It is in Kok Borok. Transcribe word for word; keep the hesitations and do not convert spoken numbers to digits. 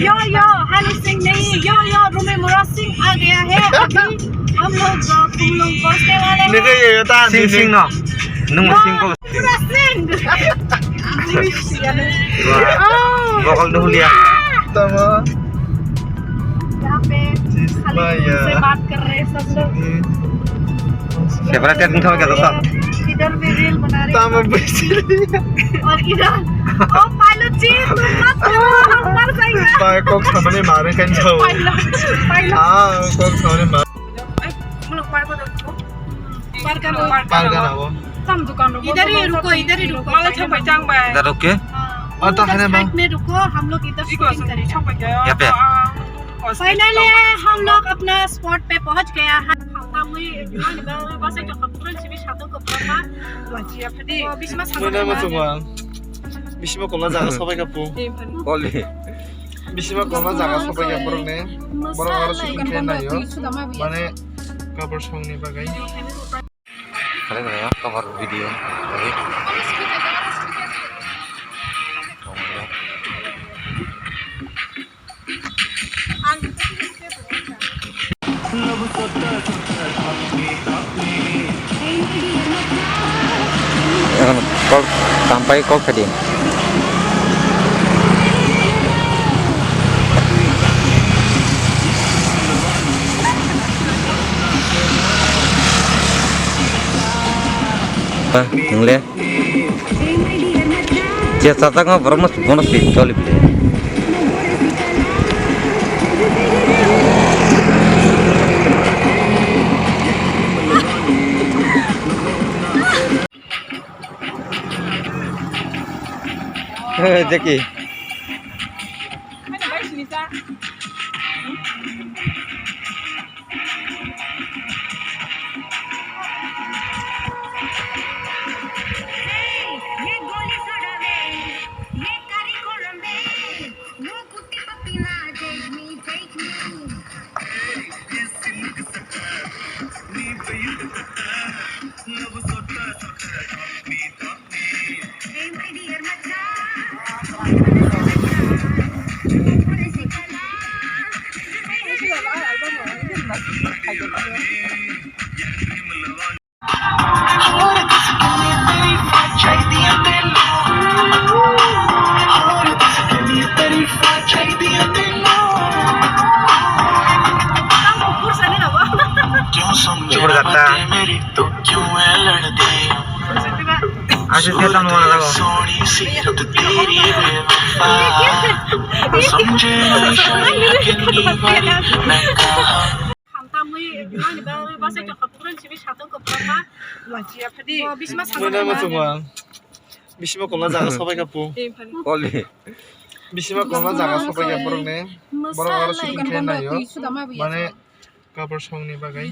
यो यो हनी सिंह नहीं, यो यो रूमी मुराद सिंह आ गया है। अभी हम लोग, अ, तुम लोग पहुंचने वाले हैं। Nigga, ये, ये तो सिंह, Singh no। Nung yo, Singh को। मुराद Singh. Wah, oh, bokol nuhlia. Tama. यहाँ पे खाली से बात कर रहे हैं सब लोग। Siapa latihan kau kata tak? इधर भी रील बना रहे हैं। Tama, और इधर, ओ पायलट जी, तुम मत करो, हम मर जाएंगे। Pai, kok samani mare kan jao. Pilot, pilot. Ah, kok samani mare. Parkana. Parkana. Tam dukan. इधर ही रुको, इधर ही रुको। Malah sampai jang bai. Idah oke? हाँ। Oh, tak ada, Bang. Side में रुको, हम लोग इधर shooting करेंगे। Yape? Finally, हम लोग अपना spot पे पहुंच गया है। Khamtamwi, basa khe khapurun sibi satung khe pura ma. Bisma sama. Bisma kola jaga sobai kha pu. Oli. Bisma kola jaga sobai kha purun ne. Borok aro shooting khe naio. Mane kapur songni bagwi. Khalai khalai ya, cover video. Oke. Ang Kok tampai kok kadi. Ah, nungle. Che satak ma borok no bono si choli ble. Jackie. Asli dia tamu mana tahu? Khamtamwi mani bagwi basa khe khapurun sibi satung khe pura ma. Bisma sama. Bisma kola jaga sobai kha pu. Oli. Bisma kola jaga sobai kha purun ne. Borok aro shooting khe naio. Mane kapur songni bagwi.